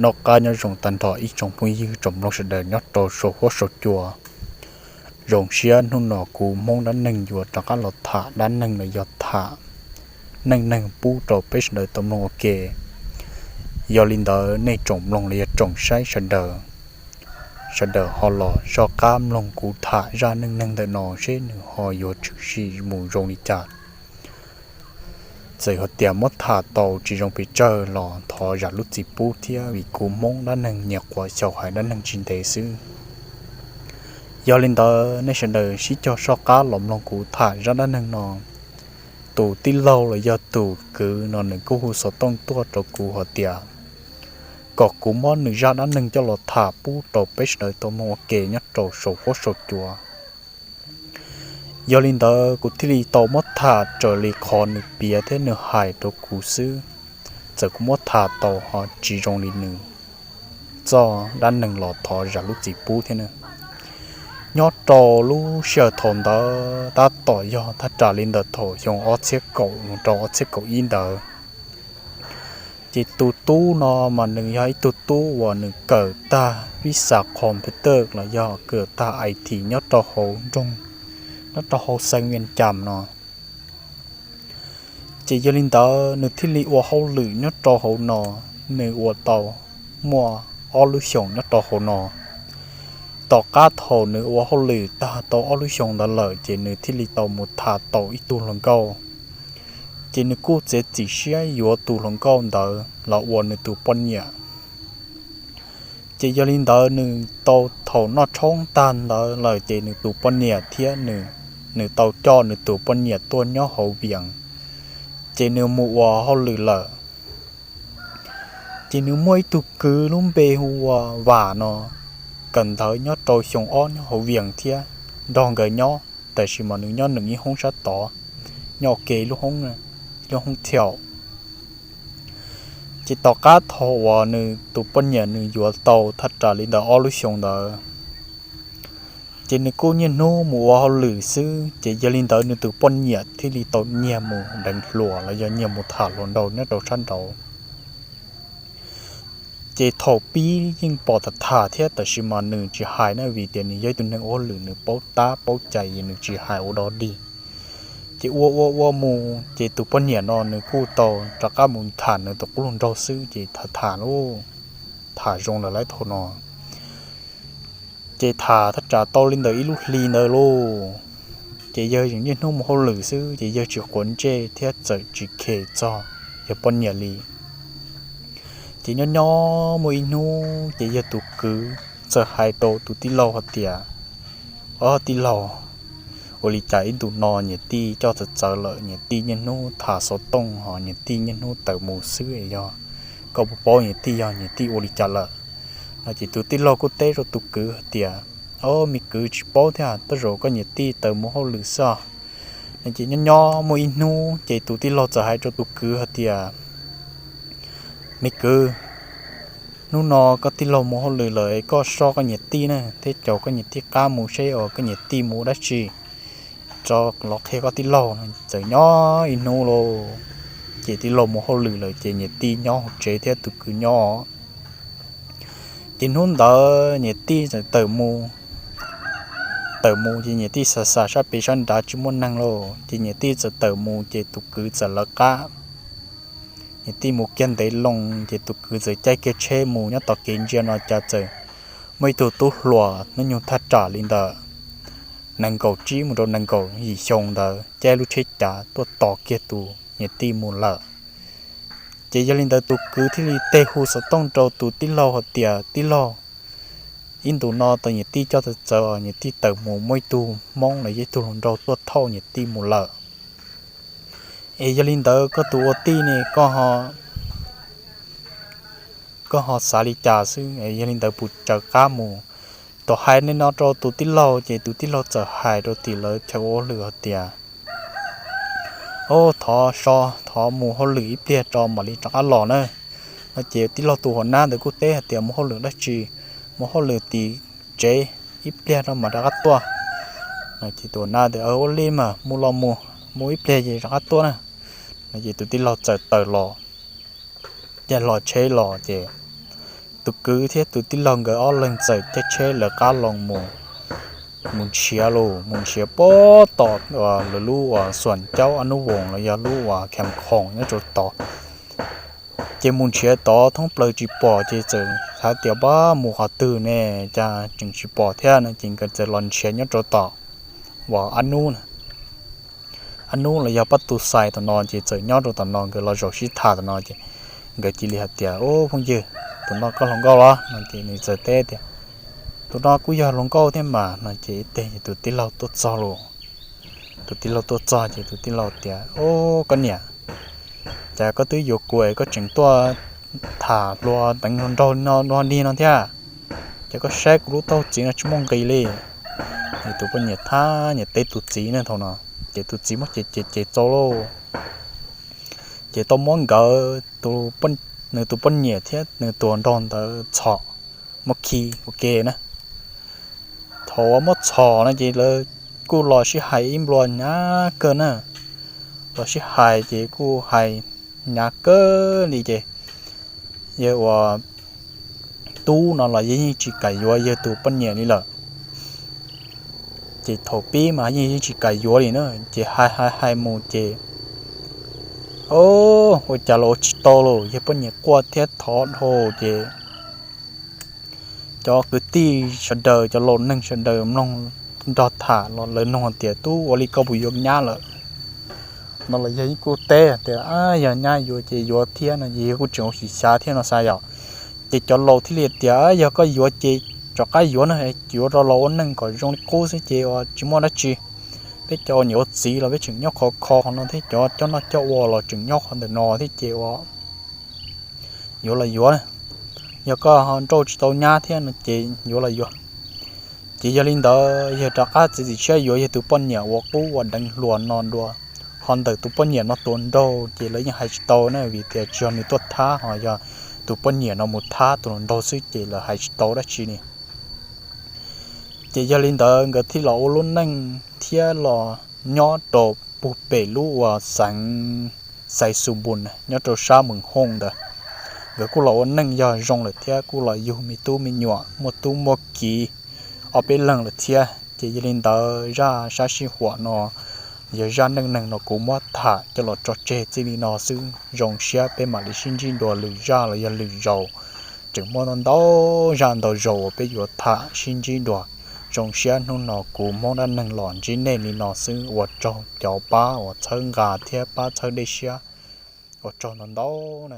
Noj qab nyob zoo tag nrho ib tsoom phooj ywg tsoom mloog sawv daws nyob rau saum huab saum cua. Zoo siab hnub no kuv Hmoob Dab Neeg yuav rov qab los tham dab neeg los yog tham neej neeg pub rau peb sawv daws tau mloog ua ke. Yog li ntawd nej tsoom mloog los yog tsoom saib sawv daws, sawv daws ho los soj qab mloog kuv tham zaj neej neeg ntawm no seb nws ho yuav tshwm sim mus zoo li cas. Txawm hais tias muab tham tau tsis zoo pes tsawg los thov zam lub txim pub thiab, vim kuv Hmoob Dab Neeg nyiam quav xyaum hais dab neeg tsis ntev xwb. Yog li ntawd nej sawv daws sib cog soj qab los mloog kuv tham zaj dab neeg no. Tus tij laug los yog tus kwv no nws kuj hu xov tooj tuaj rau kuv hais tias kom kuv muab nws zaj dab neeg coj los tham pub rau peb sawv daws tau mloog ua ke nyob rau saum huab saum cua. Yog li ntawd kuv thiaj li tau muab tham raws li qhov nws piav thiab nws hais rau kuv xwb. Txawm kuv muab tham tau ho tsis zoo li nws txoj dab neeg los thov zam lub txim pub thiab na. Nyob rau lub sij hawm thaum ntawd tab tom yog thaj tsam li ntawm thaum xyoo ob txhiab kaum mus rau ob txhiab kaum ib ntawd, ces tus tub no mas nws yog ib tug tub uas nws kawm tag vib xas computer los yog kawm tag I T nyob rau hauv nroog, nyob rau hauv xeev Vias Cas no. Ces yog li ntawd nws thiaj li ua hauj lwm nyob rau hauv no, nws ua tau muaj ob lub xyoos nyob rau hauv no. Tom qab thaum nws ua hauj lwm tag tau ob lub xyoos ntawd lawm ces nws thiaj li tau mus tham tau ib tug hluas nkauj. Ces nws kuj txiav txim siab yuav tus hluas nkauj ntawd los ua nws tus poj niam. Ces yog li ntawd nws tau thaum noj tshoob tag ntawd lawm ces nws tus poj niam thiab nws, nws tau coj nws tus poj niam tuaj nyob hauv Vias, ces nws mus ua hauj lwm lawm. Ces nws muaj ib tug kwv lub npe hu ua Vam no, kawm ntawv nyob rau xyoo ob nyob hauv Vias thiab, nrog nkawd nyob, tab sis mas nws nyob nws ib hoob sab tod, nyob ua ke lub hoob, lub hoob thiaum. Ces tom qab thaum uas nws tus poj niam nws yuav tau thaj tsam li ntawm ob lub xyoo ntawd, ces nws kuj niaj hnub mus ua hauj lwm xwb, ces yog li ntawd nws tus poj niam thiaj li tau nyiag mus deev hluas los yog nyiag mus tham hluas nraug nyob rau sab nraud. Ces thaum pib yeej pom tham tham thiab tab sis mas nws tsis hais na, vim tias nws yog ib tug neeg ua hauj lwm nws paub tab paub cai es nws tsis hais ua dog dig. Ces ua ua ua mus ces tus poj niam no nws kuj tau rov qab mus tham nws tus qub hluas nraug xwb, ces tham tham lub, tham zoo lawm lawm thaum no. Ces tham thaj tsam tau li ntawm ib lub hli ntawd lauj, ces yawg yeej niaj hnub mus hauj lwm xwb ces yawg tsis quav ntsej thiab txawm tsis khe txog yawg poj niam li. Ces nyob nyob muaj ib hnub ces yawg tus kwv txawm hais rau tus tij laug hais tias, Ob tij laug, ua li cas ib ntus no niam tij coj txawv txawv lawm, niam tij niaj hnub tham xov tooj ho niam tij niaj hnub tawm mus xwb, yog koj puas paub niam tij yog niam tij ua li cas lawm? No ces tus tij laug kuj teb rau tus kwv hais tias, Ob, me kwv, tsis paub thiab, tej zaum koj niam tij tawm mus hauj lwm xwb. No ces nyob nyob muaj ib hnub ces tus tij laug txawm hais rau tus kwv hais tias, Me kwv, hnub no koj tij laug mus hauj lwm lawm es koj soj koj niam tij na, thiab caum koj niam tij qab mus seb uas koj niam tij mus dab tsi, tso los qhia koj tij laug. Txawm nyob ib hnub lauj, ces tij laug mus hauj lwm lawm ces niam tij nyob hauv tsev thiab tus kwv nyob. Ces hnub ntawd niam tij txawm tawm mus, tawm mus ces niam tij xav xav sab pem sab nrad tsis muaj neeg lauj, ces niam tij txawm tawm mus ces tus kwv txawm lawv qab. Niam tij mus kiag ntev loo ces tus kwv txawm caij kiag tsheb mus, nyob tom kev ntsia no cas txawm muaj ib tug tub hluas hnub nyoog thaj tsam li ntawm nees nkaum tsib mus rau nees nkaum yim xyoo ntawd caij lub tsheb cav tuaj tos kiag tus niam tij mus lawm. Ces yog li ntawd tus kwv thiaj li teg hu xov tooj rau tus tij laug hais tias, Tij laug, ib ntus no tau niam tij coj txawv txawv, niam tij tawm mus, muaj ib tug hmoob los yog ib tug hluas nraug tuaj thauj niam tij mus lawm. Es yog li ntawd koj tus ua tij ne, koj ho, koj ho xav li cas xwb? Yog li ntawd puas tsaws qab mus? Thaum hais li no rau tus tij laug ces tus tij laug txawm hais rau tim lawv chaw ua hauj lwm hais tias, Ob, thov so, thov mus hauj lwm ib pliag tso mam li rov qab los na. No ces tij laug tus hua nab ntawd kuj teb hais tias, Mus hauj lwm dab tsi? Mus hauj lwm tim tsev, ib pliag rau mam rov qab tuaj. No ces tus hua nab tias, Ua li mas mus los mus, mus ib pliag ces rov qab tuaj na. No ces tus tij laug txawm tawm los, caij hlo tsheb los ces Tus kwv thiab tus tij laug nkawd ob leeg txawm caij tsheb lawv qab los mus, mus nrhiav los mus nrhiav puag tom lawv lub uas xuam caub ab nub voos los yog lub uas kham khoom nyob rau tod. Ces mus nrhiav tod thoob plaws tsis pom ces txawm xav tias pab mus qhov twg ne, cas tseem tsis pom thiab no ces nkawd txawm los nrhiav nyob rau tom uas ab nub, ab nub los yog pab tus xais tom no ces txawm nyob rau tom no nkawd los zaum sib tham tom no ces nkawd cia li hais tias, Ub phooj ywg, tus no koj hluas nkauj los no ces nws txawm teb tias, Tus no kuj yog hluas nkauj thiab mas no ces ib teg tus tij laug tuaj txog los. Tus tij laug tuaj txog ces tus tij laug tias, Ub koj niam, cas koj twb yuav kuv es koj tseem tuaj tham hluas deev hluas nraug no dua dig no thiab? Ces koj saib kuv lub taub txiv no tsis muaj nqis li. Ces tus poj niam thab niam teb tus txiv ne thaum no, ces tus txiv muab ces ces ces txaus lauj. Ces tau muab nkawd, nws tus poj niam thiab nws tus hluas nraug ntawd txhom, muab khi ua ke na. Thaum uas muab txhom no ces lawv kuj los sib hais ib nplua hnyav kawg na, los sib hais ces kuj hais hnyav kawg li ces yawg uas tub no los yawg yeej tsis kam yuav yawg tus poj niam li lawm. Ces thaum pib mas yeej yeej tsis kam yuav li na, ces hais hais hais mus ces, o, ua cas los ua tsis tau lauj, yawg poj niam quaj thiab thov dhau ces cov kwv tij sawv daws, cov laus neeg sawv daws mloog nrog tham los lawv nug tias, Tub, ua li koj puas yuav nyab lawm? No los yawg kuj teb tias, Yog nyab yuav ces yuav thiab no ces yawg kuj tseem ua xyem xyav thiab no xav yom. Ces cov laus thiaj li tias, Yog koj yuav ces rov qab yuav na, yuav rau los ua neej kom zoo li qub xwb ces uas tsis muaj dab tsi. Peb cov ua niam ua txiv los peb tseem nyob khov kho qhov no thiab, cov coj noj coj ua los tseem nyob qhov ntawm no thiab ces uas yuav los yuav, yog koj nrauj tsis tau nyab thiab no ces yuav los yuav. Ces yog li ntawd yawg rov qab txiav txim siab yuav yawg tus poj niam uas qub uas deev hluas no dua. Ho ntawm tus poj niam no tus nraug ces lawv yeej hais tsis tau na, vim tias tsis yog nws tuaj thab, ho yog tus poj niam no mus thab tus hluas nraug xwb ces lawv hais tsis tau dab tsi li. Ces yog li ntawd nkawd thiaj los ua lub neej thiab los nyob rau puag pem lub uas xeev Xais Xus Npus nyob rau sab Mees Hooj ntawd. Nkawd kuj los ua neej yog zoo lawm thiab kuj los yug me tub me nyuam muaj tub muaj kiv ob peb leeg lawm thiab. Ces yog li ntawd zaj sab sij huam no yog zaj neej neeg no kuv muab tham coj los tso tseg txij li no xwb, zoo siab peb mam li sib ntsib dua lwm zaj los yog lwm zaus. Tseem muaj ntau ntau zaj ntau zaus uas peb yuav tham sib ntsib dua. Zoo siab hnub no kuv Hmoob Dab Neeg los ntsib nej li no xwb, ua tsaug cov pab uas txhawb nqa thiab pab txhawb dej siab, ua tsaug ntau ntau na.